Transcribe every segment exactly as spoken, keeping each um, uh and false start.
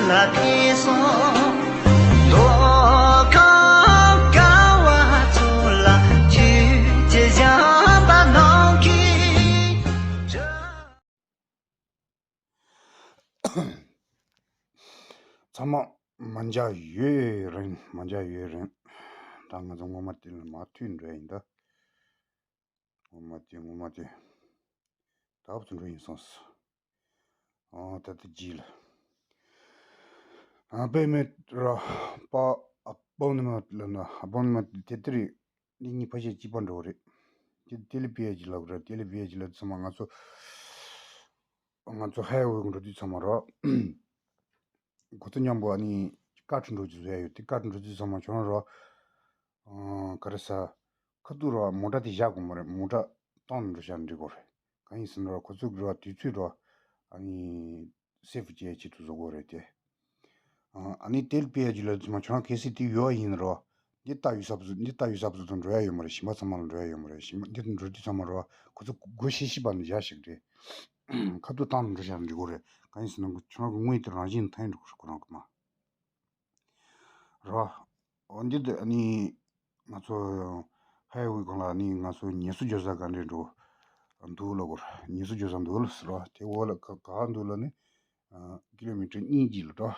ལ་ཕེབས་སོང་། མདོ་ཁམས་ཀ་བ་ཚོ་ལ་ཆོས་ཀྱི་ཞིང་པ་རྣམས་ཀྱིས། ཚང་མ་མ་མཇལ་ཡུན་རིང་། མ་མཇལ་ཡུན་རིང་། ད་ང་ཚོ་ངོ་མ་དེ་ལ་མ་ཐུག་འགྲོ་ཡིན་ད། ངོ་མ་དེ་ངོ་མ་དེ་ད་བབ་ཚུ་འགྲོ་ཡིན་སོང་། ཨོ་ད་ལྟ་རྗེས་ལ། ཨ་པད་མ་ར་པ་ཨ་པོ་ནི་མ་ལ་ན་ཨ་པོ་ནི་མ་དེ་དེ་རེད། འདི་གཉིས་ཕལ་ཆེར་གཅིག་པ་འགྲོ་གི་རེད། དེ་དེ་ལི་པི་ཨེ་ཅི་ལབ་གི་རེད། དེ་ལི་པི་ཨེ་ཅི་ལབ་ཚང་མ་ང་ཚོ་ང་ཚོ་ཧའེ་ཝེ་འགྲོ་དུས་ཚང་མ་ར། ཁོ་ཚོ་མཉམ་པོ་ཨ་ནི་ཀ་ཁྲི་འགྲོ་རྒྱུ་བཟོ་ཡ་ཡོད་དེ། ཀ་ཁྲི་འགྲོ་དུས་ཚང་མ་ཁྱོད་རང་ར། ཨང་ག་རེ་ཟ། ཁ་ཐུག་ར་མོ་ཊ་དེ་བཞག་དགོས་མ་རེད། མོ་ཊ་བཏང་ནས་འགྲོ་བཞག་འགྲིག་གོ་རེད། གང་ཡིན་ཟེར་ན་ར་ཁོ་ཚོ་གི་ར་དུས་ཚོད་ར་ཨ་ནི་སེ་ཕི་བྱས་ཆེད་དུ་བཟོ་དགོས་རེད་དེ། ཨ་ནི་དེ་ལི་པི་ཨེ་ཅི་ལ་ཚང་མ་ཁྱོད་རང་གལ་སྲིད་དེ་ཡོད་ཡིན་ར། འདི་ལྟ་ཡོད་ས་བཟོ་འདི་ལྟ་ཡོད་ས་བཟོ་དུ་འགྲོ་ཡ་ཡོད་མ་རེད། གཞན་པ་ཚང་མ་ལ་འགྲོ་ཡ་ཡོད་མ་རེད། གཞན་པ་འདི་དུ་འགྲོ་དུས་ཚང་མ་ར་ཁོ་ཚོ་སྒོ་ཕྱེ་ཤེས་པ་ནི་བཞག་ཞིག་རེད། ཁ་ཐུག་བཏང་ནས་འགྲོ་བཞག་འགྲིག་གོ་རེད། གང་ཡིན་ཟེར་ན་ཁྱོད་རང་གི་དངུལ་དེ་རང་བཞིན་ཐོན་འགྲོ་གོ་རེད། ཁོ་རང་གི་མ། རོ། འོ་འདི་འདི་ཨ་ནི་ང་ཚོ་ཧའེ་ཝེ་སྒང་ལ་ཨ་ནི་ང་ཚོ་ཉེས་གསོག་འཇོག་ས་ག་འདྲས་འགྲོ་འདུག་ལ་གོ། ཉེས་གསོག་འཇོག་ས་འདུག་ལ་ཟེར་རོ། དེ་འོག་ལ་ག་ག་འདུག་ལ་ནི་ཀི་ལོ་མི་ཊར་གཉིས་ཀྱི་ལ་འགྲོ།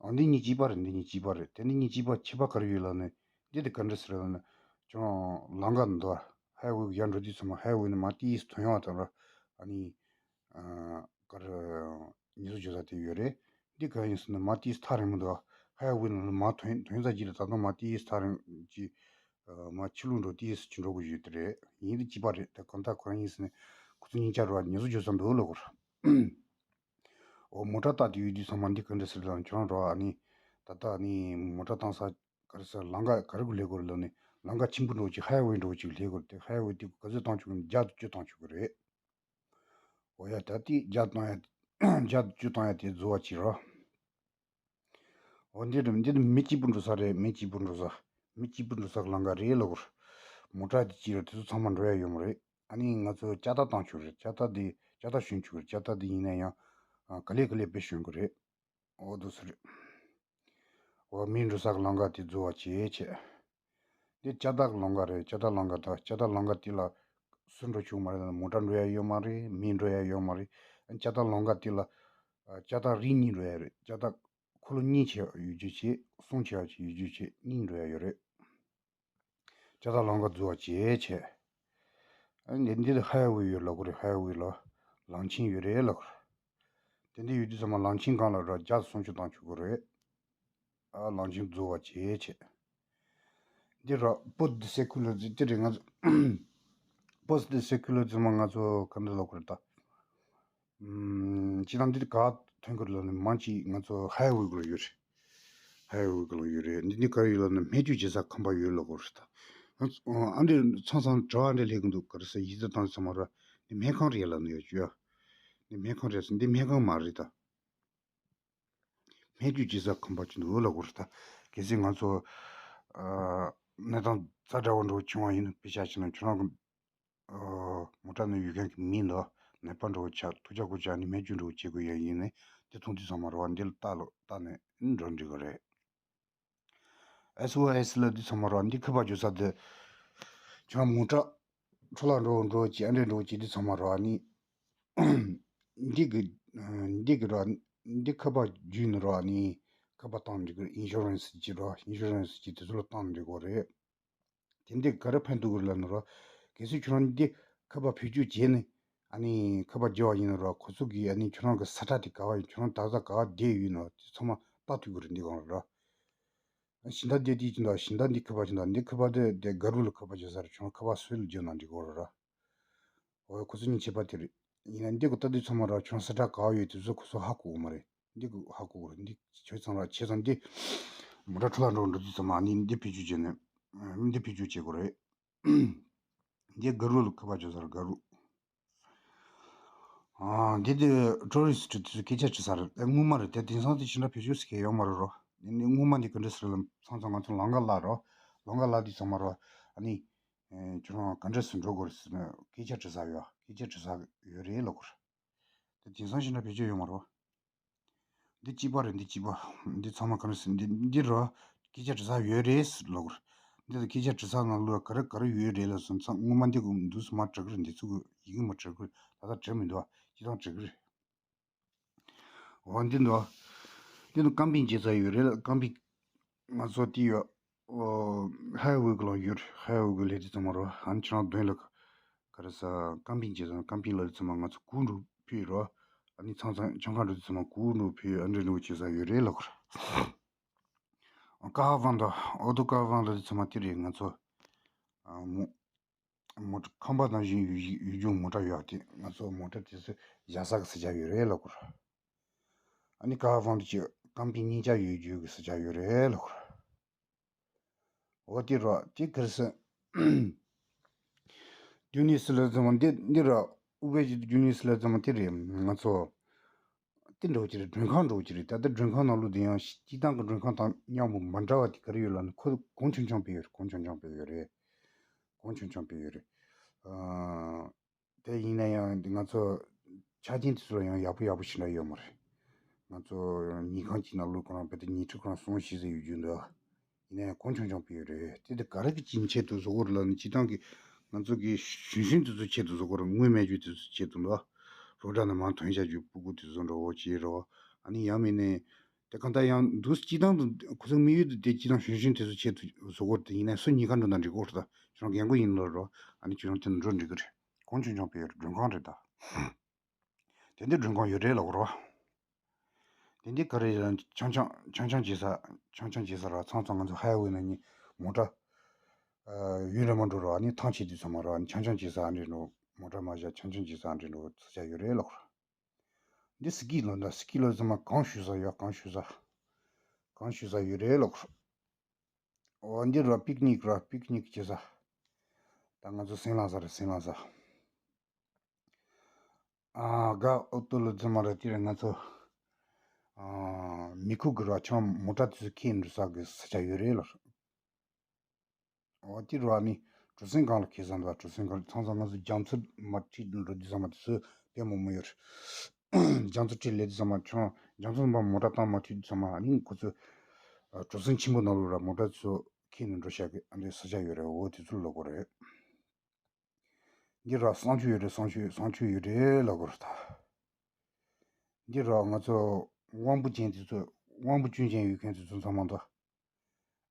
འོ་འདི་གཉིས་གཅིག་པ་རེད། འདི་གཉིས་གཅིག་པ་རེད། དེ་ནི་གཉིས་གཅིག་པ་ཁྱད་པར་ག་རེ་ཡོད་ལ་ནི་འདི་དེ་ག་འདྲས་ཟེར་ལ་ནི་ཅུང་ལམ་ཁ་འདུག་ཧའེ་ཝེ་ཡར་འགྲོ་དུས་ཚང་མ་ཧའེ་ཝེ་ནི་མ་ཏིས་ཐོན་ཡོང་བ་དང་ར་ཨ་ནི། ཨ་གར་ཉེས་གསོག་འཇོག་ས་དེ་ཡོད་རེད། འདི་ག་ཡིན་ཟེར་ན་མ་ཏིས་ཐག་རིང་མོ་འདུག་ཧའེ་ཝེ་ནང་ལ་མ་ཐོན་ཐོན་ས་གཅིག་ལ་ད་དུང་མ་ཏིས་ཐག་རིང་གཅིག་ཨ་མ་ཕྱི་ལོགས་འགྲོ་ཏིས་ཅིག་འགྲོ་དགོས་ཡོད་དེ་རེད། ཡིན་དེ་གཅིག་པ་རེད། ད་གང་ལྟར་ཁོ་རང་ཡིན་ཟེར་ན་ཁོ་ཚོ་གཉིས་ཆ་ར་ཉེས་གསོག་འཇོག་ས་འདུག་ལ་གོ། འོ་མོ་ཊ་བཏང་དེ་ཡོད་དུས་ཚང་མ་འདི་ག་འདྲ་ཟེར་ལ་ཁྱོད་རང་ར་ཨ་ནི་ད་ལྟ་ཨ་ནི་མོ་ཊ་བཏང་ས་ག་རེ་ཟེར་ལམ་ཁ་ག་རེ་གུ་ལས་གོ་རེད་ལ་ནི་ལམ་ཁ་ཆེན་པོ་འགྲོ་གཅིག་ཧའེ་ཝེ་འགྲོ་གཅིག་ལས་གོ་རེད། དེ་ཧའེ་ཝེ་དེ་ག་ཚོད་བཏང་ཆོག་ནི་བརྒྱ་དང་བཅུ་བཏང་ཆོག་གི་རེད། འོ་ཡ་ད་ལྟའི་བརྒྱ་བཏང་ཡ་བརྒྱ་དང་བཅུ་བཏང་ཡ་དེ་བཟོ་བ་བྱེད་རོགས། འོ་འདི་རེད། འདི་ནི་མི་གཅིག་པུ་འགྲོ་ས་རེད། མི་གཅིག་པུ་འགྲོ་ས། མི་གཅིག་པུ་འགྲོ་ས་གི་ལམ་ཁ་རེད་ལབ་དགོས་རེད། མོ་ཊ་དེ་གཅིག་རེད། དེ་ཚོ་ཚང་མ་འགྲོ་ཡ་ཡོད་མ་རེད། ཨ་ནི་ང་ཚོ་ལྕགས་རྟ་བཏང་ཆོག་རེད། ལྕགས་རྟ་དེ་ལྕགས་རྟ་ཞོན་ཆོག་རེད། ལྕགས་རྟ་དེ་ཡིན་ན་ཡང་ཨ་ག་ལེ་ག་ལེ་དཔེ་ཞོན་གི་རེད། འོ་འདུག་སེ་རེད། འོ་མི་འགྲོ་ས་གི་ལམ་ཁ་དེ་བཟོ་བ་བྱེད་བྱེད། འདི་ལྕགས་རྟ་གི་ལམ་ཁ་རེད། ལྕགས་རྟ་ལམ་ཁ་དང་ལྕགས་རྟ་ལམ་ཁ་དེ་ལ་སུ་འགྲོ་ཆོག་མ་རེད། མོ་ཊ་འགྲོ་ཡ་ཡོད་མ་རེད། མི་འགྲོ་ཡ་ཡོད་མ་རེད། ལྕགས་རྟ་ལམ་ཁ་དེ་ལ་ཨ་ལྕགས་རྟ་རིགས་གཉིས་འགྲོ་ཡ་རེད། ལྕགས་རྟ་འཁོར་ལོ་གཉིས་ཆེ་བ་ཡོད་རྒྱུ་བྱེད། གསུམ་ཆེ་བ་ཅིག་ཡོད་རྒྱུ་བྱེད། གཉིས་འགྲོ་ཡ་ཡོད་རེད། ལྕགས་རྟ་ལམ་ཁ་བཟོ་བ་བྱེད་བྱེད། ཨ་འདི་འདི་ཧའེ་ཝེ་ཡོད་ལབ་དགོས་རེད། ཧའེ་ཝེ་ལ་ལམ་ཆེན་ཡོད་རེད་ལབ་དགོས་རེད། དེ་འདི་ཡོད་དུས་ཚང་མ་ལམ་ཆེན་སྒང་ལ་ར་བརྒྱ་སུམ་ཅུ་བཏང་ཆོག་གི་རེད། ཨ་ལམ་ཆེན་བཟོ་བ་བྱེད་བྱེད། འདི་ར་པོ་ཏི་སེ་ཁུ་ལ་ཟེར་དེ་རེད། ང་ཚོ་པོ་ཏི་སེ་ཁུ་ལ་ཚང་མ་ང་ཚོ་ག་འདྲ་ལབ་དགོས་རེད་ད། ཨམ། སྤྱིར་བཏང་འདི་ག་ཐོན་གི་རེད་ལབ་ན་མང་ཆེ་ང་ཚོ་ཧའེ་ཝེ་གུ་ལ་ཡོད་རེད། ཧའེ་ཝེ་གུ་ལ་ཡོད་རེད། འདི་འདི་ག་རེ་ཡོད་ལབ་ན་སྨན་བཅོས་བྱེད་ས་ཁང་པ་ཡོད་ལབ་དགོས་རེད་ད། ཨ་འདི་ཚང་ཚང་དྲི་བ་འདི་སླེབས་གི་འདུག་ག་རེ་ཟེར་ཡིད་ཚ་བཏང་ཚང་མ་ར་འདི་སྨན་ཁང་རེད་ལབ་ན་ཡོད་ཅོ། འདི་སྨན་ཁང་རེད་ཟེར། འདི་སྨན་ཁང་མ་རེད་ད། སྨན་བཅོས་བྱེད་ས་ཁང་པ་ཅིག་འདུག་ལབ་དགོས་རེད་ད། གལ་སྲིད་ང་ཚོ་ཨ་གནས་སྟངས་ཛ་དྲག་པོ་འདྲ་བྱུང་བ་ཡིན་ན་དཔེ་ཆ་བྱས་ན་ཁྱོད་རང་གི་ཨོ། མོ་ཊ་ནང་ཡོད་མཁན་གྱི་མི་འདི་ནད་པ་འདྲ་བོ་ཆགས། ཐུག་ཅག་ཁུག་ཅག་ནི་སྨན་བཅོས་འདྲ་བོ་བྱེད་དགོས་ཡ་ཡིན་ནའི་དེ་མཐོང་དུས་ཚང་མ་རེད་བ། འདི་ལ་ལྟ་ལོ་ལྟ་ནས་འགྲོ་འགྲིག་གི་རེད། ཨེས་ཨོ་ཨེས་ལབ་དུས་ཚང་མ་རེད་བ། འདི་ཁ་པར་བརྗོད་ས་དེ་ཁྱོད་མོ་ཊ་འཕྲོ་བརླག་འགྲོ་འགྲོ་བྱེད་ཨ་འདྲས་འགྲོ་བྱེད་དུས་ཚང་མ་རེད་བ། ནི་འདི་གི་འདི་གི་རེད་བ། འདི་ཁ་པར་བརྒྱུད་ནས་རེད་བ། ནི་ཁ་པར་བཏང་འགྲིག་གི་རེད། ཨིན་ཤུ་རན་སི་ཅིག་རེད་བ། ཨིན་ཤུ་རན་སི་ཅིག་དེ་ཚོ་ལ་བཏང་འགྲིག་གི་རེད། དེ་འདི་ག་རེ་ཕན་ཐོགས་ཀྱི་རེད་ལབ་ན་རོ། གལ་སྲིད་ཁྱོད་རང་འདི་ཁ་པར་བེད་སྤྱོད་བྱས་ནས་ཨ་ནི་ཁ་པར་རྒྱག་པ་ཡིན་ན་རོ། ཁོ་ཚོ་གིས་ཨ་ནི་ཁྱོད་རང་གི་ས་ཁྲ་དེ་ག་བ་ཡིན། ཁྱོད་རང་དག་ས་ག་བ་བསྡད་ཡོད་ན་དེ་ཚང་མ་ལྟ་ཐུབ་ཀྱི་རེད། འདི་སྒང་ལ་རོ། གཞན་དག་བསྡད་དུས་ཀྱི་འདུག་གཞན་དག་འདི་ཁ་པར་ཅིག་འདུག་འདི་ཁ་པར་དེ་དེ་ག་རུ་ལ་ཁ་པར་བརྗོད་ས་རེད། ཁྱོད་རང་ཁ་པར་སུ་ལ་བརྗོད་ན་འགྲིག་གི་རེད་རོ། འོ་ཁོ་ཚོ་གཉིས་ཁྱད་པར་དེ་རེད། ཡིན་ན་འདི་གི་ལྟ་དུས་ཚང་མ་ར་ཁྱོད་ས་ཁྲ་ག་བ་ཡོད་དེ་ཚོ་ཁོ་ཚོ་ཧ་གོ་གི་མ་རེད། འདི་གི་ཧ་གོ་གི་རེད། འདི་བྱས་ཙང་ར་བྱས་ཙང་འདི་མོ་ཊ་འཕྲོ་བརླག་འགྲོ་འགྲོ་དུས་ཚང་མ་ནི་འདི་བེད་སྤྱོད་བྱས་ནས་འདི་བེད་སྤྱོད་བྱེད་དགོས་རེད། འདི་ག་རུ་ལ་ཁ་པར་བརྗོད་ས་ར་ག་རུ། ཨ་འདི་དེ་ཊུ་རི་སི་ཊི་དེ་ཚོ་སྐད་ཆ་དྲི་ས་རེད། ཨེ་སྔོན་མ་རེད་དེ། དེང་སང་དེ་ཕྱིན་ན་བེད་སྤྱོད་ཟེར་མཁན་ཡོད་མ་རེད་རོ། འདི་ནི་སྔོན་མ་འདི་ག་འདྲ་ཟེར་ལ་ཚང་ཚང་ང་ཚོ་ལམ་ཁ་བརླག་རོ། ལམ་ཁ་བརླག་དུས་ཚང་མ་རོ། ཨ་ནི། ཨེ་ཁྱོད་རང་ག་འདྲ་སེ་འགྲོ་དགོས་རེད་ཟེར་ན་སྐད་ཆ་དྲི་ས་ཡོད། སྐད་ཆ་དྲི་ས་ཡོད་རེད་ལབ་དགོས་རེད། དེ་དེང་སང་ཕྱིན་ན་བེད་སྤྱོད་ཡོད་མ་རེད་བ། འདི་གཅིག་པ་རེད། འདི་གཅིག་པ། འདི་ཚང་མ་ག་རེ་ཟེར། འདི་འདི་ར་སྐད་ཆ་དྲི་ས་ཡོད་རེད་ལབ་དགོས་རེད། འདི་ལ་སྐད་ཆ་དྲི་ས་ནང་ལོགས་ག་རེ་ག་རེ་ཡོད་རེད་ལབ་སོང་ཙང་སྔོན་མ་འདི་གུ་འདུག་སེ་མར་དྲི་གི་རེད། འདི་ཚོ་གི་ཡི་གེ་མར་དྲི་གི་རེད། ད་ལྟ་དྲི་མི་འདུག་སྤྱིར་བཏང་དྲི་གི་རེད། འོ་འདི་འདུག་འདི་ནི་ཀམ་པིང་བྱེད་ས་ཡོད་རེད། ཀམ་པིང་ང་ཚོ་དེ་ཡོད། ཧའེ་ཝེ་གི་ལ་ཡོད། ཧའེ་ཝེ་གི་ལས་དེ་ཚང་མ་རོ། ཨ་ནི་ཁྱེད་རང་དོན་ལ་ག་རེ་ཟ། ཀམ་པིང་བྱེད་ས། ཀམ་པིང་ལ་དེ་ཚང་མ་ང་ཚོ་གུ་འགྲོ་ཕུད་རོ། ཨ་ནི་ཚང་ཚང་ཆང་ཁང་འགྲོ་དེ་ཚང་མ་གུ་འགྲོ་ཕུད། ཨ་འདྲ་འགྲོ་བྱེད་ས་ཡོད་རེད་ལབ་དགོས་རེད། ཀ་ཧ་ཝང་དང་ཨོ་ཏོ་ཀ་ཧ་ཝང་དང་དེ་ཚང་མ་དེ་རེད། ང་ཚོ་ཨ་མོ་མོ་ཊ་ཁང་པ་ནང་བཞིན་ཡུལ་ཡུལ་ལྗོངས་མོ་ཊ་ཡོད་དེ། ང་ཚོ་མོ་ཊ་དེ་ཚོ་བཞག་ས་གི་ས་ཆ་ཡོད་རེད་ལབ་དགོས་རེད། ཨ་ནི་ཀ་ཧ་ཝང་དུ་ཅིག་ཀམ་པིང་གཉིས་ཆ་ཡོད་རྒྱུ་གི་ས་ཆ་ཡོད་རེད་ལབ་དགོས་རེད། འོ་དེ་རོ། དེ་ག་རེ་ཟེར། ཌིའུ་ནི་སི་ལ་ཚང་མ་འདི་འདི་རོ། ཨུ་བེ་ཇི་ཌིའུ་ནི་སི་ལ་ཚང་མ་དེ་རེད། ང་ཚོ་དེ་འགྲོ་གི་རེད། མགྲོན་ཁང་འགྲོ་གི་རེད། ད་ལྟ་མགྲོན་ཁང་ནང་ལོགས་དེ་ཡང་སྤྱིར་བཏང་གི་མགྲོན་ཁང་དང་མཉམ་པོ་མ་འདྲ་བ་དེ་ག་རེ་ཡོད་ལབ་ན། ཁོ་གོང་ཆུང་ཆུང་སྤེལ་ཡོད་རེད། གོང་ཆུང་ཆུང་སྤེལ་ཡོད་རེད། གོང་ཆུང་ཆུང་སྤེལ་ཡོད་རེད། ཨ། དེ་ཡིན་ན་ཡང་ང་ཚོ་ཆ་རྐྱེན་དེ་ཚོ་ལ་ཡང་ཡག་པོ་ཡག་པོ་ཞེ་དྲག་ཡོད་མ་རེད། ང་ཚོ་ཉལ་ཁང་གཅིག་ནང་ལོགས་ཁོ་རང་བོད་དུ་ཉལ་ཁྲི་ཁོ་རང་གསུམ་བཞི་ཙམ་ཡོད་རྒྱུ་འདུག་ཡིན་ན་ཡང་གོང་ཆུང་ཆུང་སྤེལ་ཡོད་རེད། དེ་དེ་ག་རེ་གི་ཅིག་ཆེད་དུ་བཟོ་དགོས་རེད་ལབ་ན། སྤྱིར་བཏང་གི་ང་ཚོ་གི་གཞོན་གཞོན་དེ་ཚོ་ཆེད་དུ་བཟོ་དགོས་རེད། དངུལ་མེད་རྒྱུ་དེ་ཚོ་ཆེད་དུ་འདུག་རོགས་འདྲ་ནས་མར་ཐོན་བཞག་རྒྱུ་སྤུ་གུ་དེ་ཚོ་འདྲ་བོ་ཅིག་རེད་བ། ཨ་ནི་ཡང་མིན་ནས་དེ་གང་ལྟར་ཡང་འདུག་སྤྱིར་བཏང་དུ་ཁོ་ཚོ་དམིགས་ཡུལ་དུ་དེ་སྤྱིར་བཏང་གཞོན་གཞོན་དེ་ཚོ་ཆེད་དུ་བཟོ་དགོས་རེད། དེ་ཡིན་ན་སུ་ཉལ་ཁ་འགྲོ་ན་འགྲིག་གི་རེད། ད་ཁྱོད་རང་རྒན་རྒོན་ཡིན་ལབ་རོགས། ཨ་ནི་ཁྱོད་རང་དེ་ནས་འགྲོ་འགྲིག་གི་རེད། གོང་ཆུང་ཆུང་སྤེལ་ཡོད་རེད། མགྲོན་ཁང་རེད་ད། དེ་འདི་མགྲོན་ཁང་ཡོད་རེད་ལབ་དགོས་རེད་བ། དེ་འདི་ག་རེ་ཡིན། ཆང་ཆང་ཆང་ཆང་བྱེད་ས། ཆང་ཆང་བྱེད་ས་ར། ཚང་ཚང་ང་ཚོ་ཧའེ་ཝེ་ནང་ནས་མོ་ཊ་ཨ་ཡུན་རིང་མོ་འགྲོ་ར། ཨ་ནི་ཐང་ཆད་དུས་ཚང་མ་ར། ཨ་ནི་ཆང་ཆང་བྱེད་ས་ཨ་འདྲ་འགྲོ། མོ་ཊ་མར་བཞག་ཆང་ཆང་བྱེད་ས་ཨ་འདྲ་འགྲོ་ས་ཆ་ཡོད་རེད་ལབ་དགོས་རེད། འདི་སི་ཀི་ལབ་འདྲ། སི་ཀི་ལབ་ཚང་མ་གངས་བཞུ་ས་ཡོད། གངས་བཞུ་ས། གངས་བཞུ་ས་ཡོད་རེད་ལབ་དགོས་རེད། འོ་འདི་ར་པིག་ནིག་ར། པིག་ནིག་བྱེད་ས། ད་ང་ཚོ་སེམས་ལངས་ས་རེད། སེམས་ལངས་ས། ཨ་ག་ཨོ་ཏོ་ལ་ཚང་མ་ར། དེ་ར་ང་ཚོ་ཨ་མི་ཁུག་གི་ར་ཆང་མོ་ཊ་དེ་ཚོ་ཁྱེར་འགྲོ་ས་གི་ས་ཆ་ཡོད་རེད་ལ། འོ་དེ་ར་ནི་གྲུ་གཟིངས་སྒང་ལ་ཁེལ་ས་འདུག་གྲུ་གཟིངས་སྒང་ཚང་ཚང་ང་ཚོ་རྒྱ་མཚོ་མར་ཁྲིད་འགྲོ་དུས་ཚང་མ་དེ་ཚོ་དཔེ་མང་པོ་ཡོད་རེད། རྒྱ་མཚོ་ཁྲིད་སླེབས་དུས་ཚང་མ་ཆང་། རྒྱ་མཚོ་མར་མོ་ཊ་བཏང་མར་ཁྲིད་དུས་ཚང་མ་ཨ་ནི་ཁོ་ཚོ་ཨ་གྲུ་གཟིངས་ཆེན་པོ་ནང་ལོགས་ར་མོ་ཊ་ཚོ་ཁྱེར་ནས་འགྲོ་ཤག་གི་ཨ་འདྲའི་ས་ཆ་ཡོད་རེད། འོ་དེ་ཚོ་ལབ་དགོས་རེད། འདི་ར་གསང་སྤྱོད་ཡོད་རེད། གསང་སྤྱོད། གསང་སྤྱོད་ཡོད་རེད་ལབ་དགོས་རེད་ད། འདི་ར་ང་ཚོ་དབང་པོ་ཅན་དེ་ཚོ། དབང་པོ་སྐྱོན་ཅན་ཡོད་མཁན་དེ་ཚོ་ཚང་མ་ད་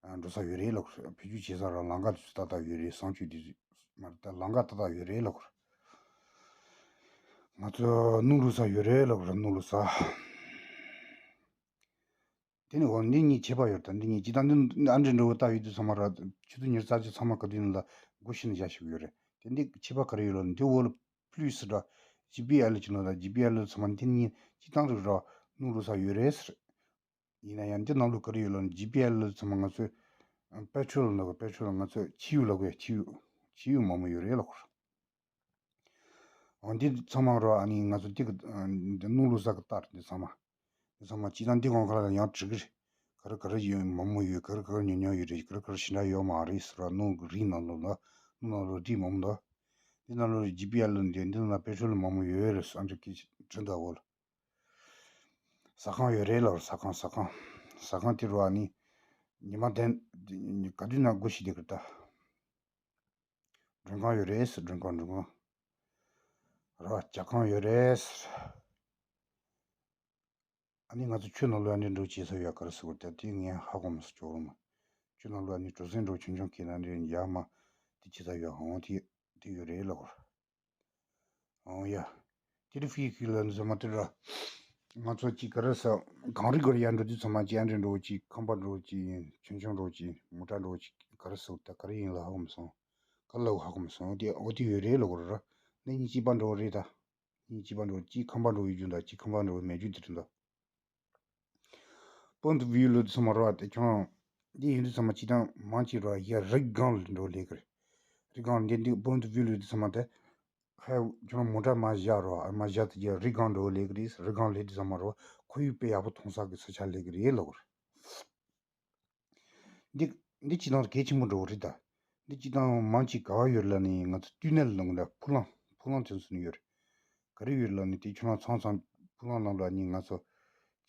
ཨ་འགྲོ་ས་ཡོད་རེད་ལབ་དགོས་རེད། བེད་སྤྱོད་བྱེད་ས་ར་ལམ་ཁ་དེ་ཚོ་ཏག་ཏག་ཡོད་རེད། གསང་སྤྱོད་དེ་ཚོ་མ་རེད་ད། ལམ་ཁ་ཏག་ཏག་ཡོད་རེད་ལབ་དགོས་རེད། ང་ཚོ་སྣུམ་བླུགས་ས་ཡོད་རེད་ལབ་དགོས་རེད། སྣུམ་བླུགས་ས། དེ་ནས་འོ་འདི་གཉིས་ཁྱད་པར་ཡོད་རེད་ད། འདི་གཉིས་ཅི་ད་འདི་ཨ་འདྲ་འདྲ་བོ་ལྟ་ཡོད་དུས་ཚང་མ་ར། ཆུ་ཚོད་ཉི་ཤུ་རྩ་གཅིག་ཚང་མ་ག་དུས་ཡིན་ལ་སྒོ་ཕྱེ་ནས་བཞག་ཤེས་ཀྱི་ཡོད་རེད། དེ་འདི་ཁྱད་པར་ག་རེ་ཡོད་ལ། འདི་འོག་ལ་ཕུ་ལུས་སི་འདྲ། ཇི་པི་ཨེལ་ཅིག་ལ་ད། ཇི་པི་ཨེལ་ཚང་མ་འདི་གཉིས་སྤྱིར་བཏང་རིགས་ར་སྣུམ་བླུགས་ས་ཡོད་རེད་ཟེར། ཡིན་ན་ཡང་འདི་ནང་ལོགས་ག་རེ་ཡོད་ལ། ཇི་པི་ཨེལ་ཚང་མ་ང་ཚོས་པེ་ཊྲོལ་ལ། པེ་ཊྲོལ་ང་ཚོས་ཆུ་ཡུར་ལབ་དགོས། ཆུ་ཡུར། ཆུ་ཡུར་མང་པོ་ཡོད་རེད་ལབ་དགོས་རེད། འོ་འདི་ཚང་མ་རོ། ཨ་ནི་ང་ཚོ་འདི་གི་ཨ་འདི་སྣུམ་བླུགས་ས་གི་རྟ་རེད། འདི་ཚང་མ། འདི་ཚང་མ་སྤྱིར་བཏང་འདི་གོང་ཁ་ལ་ཡང་བྲིས་གི་རེད། ག་རེ་ག་རེ་ཡོད་མང་པོ་ཡོད། ག་རེ་ག་རེ་ཉུང་ཉུང་ཡོད་རེད། ག་རེ་ག་རེ་ཞེ་དྲག་ཡོད་མ་རེད་ཟེར་བ། སྣུམ་གི་རིགས་ནང་ལོགས་ལ། སྣུམ་ནང་ལོགས་རིགས་མང་པོ་འདུག་འདི་ནང་ལོགས་ཇི་པི་ཨེལ་ལ་འདི། འདི་ནང་པེ་ཊྲོལ་མང་པོ་ཡོད་རེད་ཟེར། ཨ་འདྲ་གི་བྲིས་འདུག་འོ་ལ། ཟ་ཁང་ཡོད་རེད་ལབ། ཟ་ཁང་། ཟ་ཁང་། ཟ་ཁང་དེ་རུ་ཨ་ནི་ཉི་མ་དེ་ག་དུས་ན་སྒོ་ཕྱེ་བསྡད་ཀྱི་རེད་ད། མགྲོན་ཁང་ཡོད་རེད་ཟེར། མགྲོན་ཁང་། མགྲོན་ཁང་ར། ཇ་ཁང་ཡོད་རེད་ཟེར། ཨ་ནི་ང་ཚོ་ཆུ་ནང་ལོགས་ཨ་ནི་འགྲོ་བྱེད་ས་ཡོད་ག་རེ་ཟེར་དགོས་རེད་ད། དེ་ངས་ཧ་གོ་མ་སོང་། ཇོ་བོ་མ། ཆུ་ནང་ལོགས་ཨ་ནི་གྲུ་གཟིངས་འགྲོ་ཆུང་ཆུང་ཁྱེར་ན་འདྲ་ཡར་མར་དེ་བྱེད་ས་ཡོད། འོང་དེ་དེ་ཡོད་རེད་ལབ་དགོས། འོང་ཡ། དེ་རིང་ཕི་ཁི་ལ་འཛོམས་མ་དེ་ར། ང་ཚོ་ཅིག་ག་རེ་ཟ། གངས་རི་སྒང་ཡར་འགྲོ་དུས་ཚང་མ་ཅིག་ཨ་འདྲ་འགྲོ་ཅིག་ཁང་པ་འགྲོ་ཅིག་ཆུང་ཆུང་འགྲོ་ཅིག་མོ་ཊ་འགྲོ་ཅིག་ག་རེ་ཟ་ད། ག་རེ་ཡིན་ལབ་ཧ་གོ་མ་སོང་། ག་ལབ་ཧ་གོ་མ་སོང་། དེ་འོ་དེ་ཡོད་རེད་ལབ་དགོས་ར། ནི་གཉིས་གཅིག་པ་འགྲོ་རེད་ད། གཉིས་གཅིག་པ་འགྲོ། གཅིག་ཁང་པ་འགྲོ་ཡོད་རྒྱུ་འདུག་གཅིག་ཁང་པ་འགྲོ་མེད་རྒྱུ་དེ་རེད་འདུག་པོན་ཏུ་བིའུ་ལབ་དུས་ཚང་མ་ར་བ་དེ་ཁྱོད་རང་འདི་ཡིན་དུས་ཚང་མ་སྤྱིར་བཏང་མང་ཆེ་ར་ཡ་རི་སྒང་ལ་འགྲོ་ལས་ཀྱི་རེད། རི་སྒང་འདི་འདི་པོན་ཏུ་བིའུ་ལབ་དུས་ཚང་མ་དེ་ཧའི་ཁྱོད་རང་མོ་ཊ་མར་བཞག་ར། མར་བཞག་དེ་རྒྱ་རི་སྒང་འགྲོ་ལས་ཀྱི་རེད། རི་སྒང་སླེབས་དུས་ཚང་མ་ར་བ་ཁོར་ཡུག་དཔེ་ཡག་པོ་མཐོང་ས་གི་ས་ཆ་སླེབས་ཀྱི་རེད་ལབ་དགོས་རེད། འདི་འདི་སྤྱིར་བཏང་གལ་ཆེན་པོ་འགྲོ་གི་རེད་ད། འདི་སྤྱིར་བཏང་མང་ཆེ་ག་བ་ཡོད་ལབ་ནི་ང་ཚོ་ཏུན་ནེལ་ནང་ལ་ཕུ་ལང་། ཕུ་ལང་དེ་ཚོ་ནི་ཡོད་རེད། ག་རེ་ཡོད་ལབ་ནི་དེ་ཁྱོད་རང་ཚང་ཚང་ཕུ་ལང་ནང་ལ་ནི་ང་ཚོ་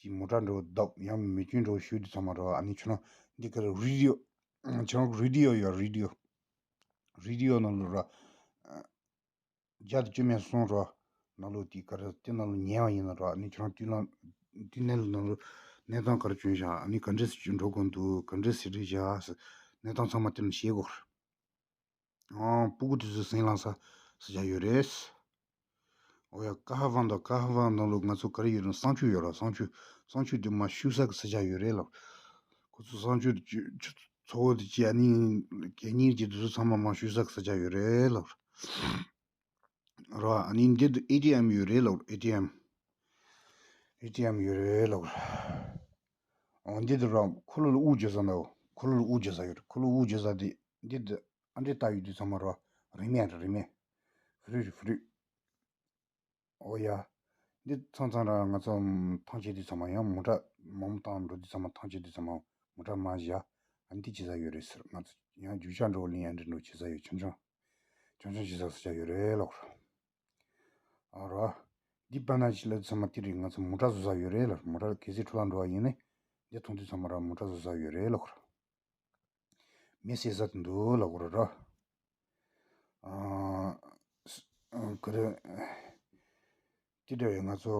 ཀྱི་མོ་ཊ་འགྲོ་བརྡབ་ཡང་མེ་སྐྱོན་འགྲོ་ཞུ་དུས་ཚང་མ་རོ། ཨ་ནི་ཁྱོད་རང་འདི་གར་རེ་ཌི་ཡོ། ཁྱོད་རང་རེ་ཌི་ཡོ་ཡོད། རེ་ཌི་ཡོ། རེ་ཌི་ཡོ་ནང་ལོགས་ར། བརྒྱ་དང་བཅུ་མེད་གསུམ་རོ། ནང་ལོགས་དེ་གར་དེ་ནང་ལོགས་ཉལ་བ་ཡིན་ན་རོ། ཨ་ནི་ཁྱོད་རང་དུས་ལ་དུས་ནང་ལོགས་ནང་ལོགས་གནས་སྟངས་ག་རེ་བྱུང་བཞག་ཨ་ནི་ག་འདྲས་སེ་འགྲོ་དགོས་འདུག་ག་འདྲས་སེ་རེད་བཞག་གནས་སྟངས་ཚང་མ་དེ་ནས་ཤེས་དགོས། ཨང་། སྤུ་གུ་དེ་ཚོ་ཟིང་ལངས་ས་ས་ཆ་ཡོད་རེད། འོ་ཡ། ཀ་ཧ་ཝང་དང་། ཀ་ཧ་ཝང་ནང་ལོགས་ང་ཚོ་ག་རེ་ཡོད་རེད། གསང་སྤྱོད་ཡོད་ར། གསང་སྤྱོད། གསང་སྤྱོད་དེ་མར་བཤུ་ས་གི་ས་ཆ་ཡོད་རེད་ལབ། ཁོ་ཚོ་གསང་སྤྱོད་དེ་ཚོ་བོ་དེ་ཅི་ཨ་ནི་གད་སྙིགས་ཀྱི་དེ་ཚོ་ཚང་མ་མར་བཤུ་ས་གི་ས་ཆ་ཡོད་རེད་ལབ། ར། ཨ་ནི་འདི་དུ་ཨེ་ཊི་ཨེམ་ཡོད་རེད་ལབ། ཨེ་ཊི་ཨེམ། ཨེ་ཊི་ཨེམ་ཡོད་རེད་ལབ། འོ་འདི་དུ་ར་འཁོར་ལོ་ལ་དབུགས་རྒྱག་ས་འདུག་འཁོར་ལོ་ལ་དབུགས་རྒྱག་ས་ཡོད་རེད། འཁོར་ལོ་ལ་དབུགས་རྒྱག་ས་དེ་འདི་དུ་ཨ་འདྲས་བཏགས་ཡོད་དུས་ཚང་མ་ར་རིན་མེད་རེད། རིན་མེད། ཧྥི་རུ་ཧྥི་རུ། འོ་ཡ། འདི་ཚང་ཚང་ར་ང་ཚོ་ཐང་ཆད་དུས་ཚང་མ་ཡང་མོ་ཊ་མང་པོ་བཏང་འགྲོ་དུས་ཚང་མ་ཐང་ཆད་དུས་ཚང་མ་མོ་ཊ་མར་བཞག་ཨ་འདི་བྱེད་ས་ཡོད་རེད་ཟེར། ང་ཚོ་ཡང་རྒྱུག་ཤར་འགྲོ་གླིང་ཡང་འདྲ་འགྲོ་བྱེད་ས་ཡོད། ཆུང་ཆུང་ཆུང་ཆུང་བྱེད་ས་ས་ཆ་ཡོད་རེད་ལབ། ཨ་ར། འདི་པ་ན་ཅི་ལ་ཚང་མ་དེ་རེད། ང་ཚོ་མོ་ཊ་བཟོ་ས་ཡོད་རེད་ལབ། མོ་ཊ་གལ་སྲིད་འཕྲོ་བརླག་འགྲོ་བ་ཡིན་ནའི་འདི་མཐོང་དུས་ཚང་མ་ར་མོ་ཊ་བཟོ་ས་ཡོད་རེད་ལབ། མེ་བསད་ས་དེ་འདུག་ལབ་དགོས་རེད་ར། ཨ། ཨ། ག་རེ། དེ་འདྲ་བའི་ང་ཚོ་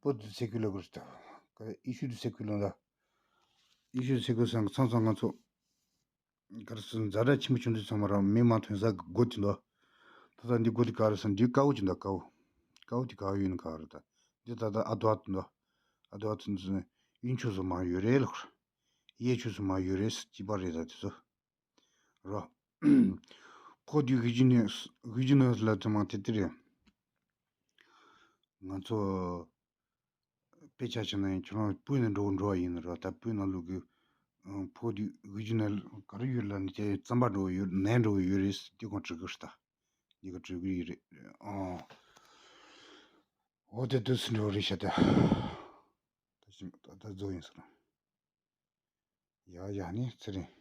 བོད་དུ་ཚེ་ཁུལ་ལ་ག་རེ་ད། ག་རེ་ཨི་ཤུ་དུ་ཚེ་ཁུལ་ལ་ད། ཨི་ཤུ་དུ་ཚེ་ཁུལ་སང་ཚང་ཚང་ང་ཚོ་ག་རེ་ཟེར། ཛ་དྲག་ཆེན་པོ་བྱུང་དུས་ཚང་མ་ར་མེ་མ་ཐོན་ས་གི་སྒོ་དེ་འདུག་ད་ལྟ་འདི་སྒོ་དེ་ག་རེ་ཟེར། འདི་དཀར་པོ་ཅིག་འདུག་དཀར་པོ། དཀར་པོ་དེ་ག་པར་ཡོད་ན་ག་རེ་ད། འདི་ད་ལྟ་ཨ་དོ་ཨ་དོ་འདུག་ཨ་དོ་ཨ་དོ་འདི་ཚོ་ནི་གཡུ་མཆོག་བཟོ་མ་ཡོད་རེད་ལབ། གཡས་ཕྱོགས་སུ་མར་ཡོད་རེད། སྐྱིད་པ་རེད་ད་དེ་ཚོ། རོ། ཕོ་དུས་གི་ཇི་ནས་གི་ཇི་ནས་ལ་དུ་མ་དེ་དེ་རེད། ང་ཚོ་དཔེ་ཆ་བྱས་ན་ཡང་ཁྱོད་རང་བོད་ནས་འགྲོ་འགྲོ་བ་ཡིན་རོ། ད་བོད་ནང་ལུགས་ཀྱི་ཕོ་དུས་གི་ཇི་ནས་ག་རེ་ཡོད་ལ་ནི་དེ་རྩམ་པ་འགྲོ་ཡོད། ནས་འགྲོ་ཡོད་རེད། དེ་གང་བྲིས་གི་རེད་ད། འདི་ག་བྲིས་གི་ཡོད་རེད། ཨང་། འོ་དེ་དུས་སུ་འགྲོ་རེད་ཤག་ད། ད་ཞིམ་ད་ད་རྫོགས་ཡིན་ཟེར། ཡ་ཡ་ནི་ཚེ་རིང་།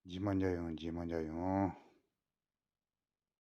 རྗེས་མ་མཇལ་ཡོང་། རྗེས་མ་མཇལ་ཡོང་།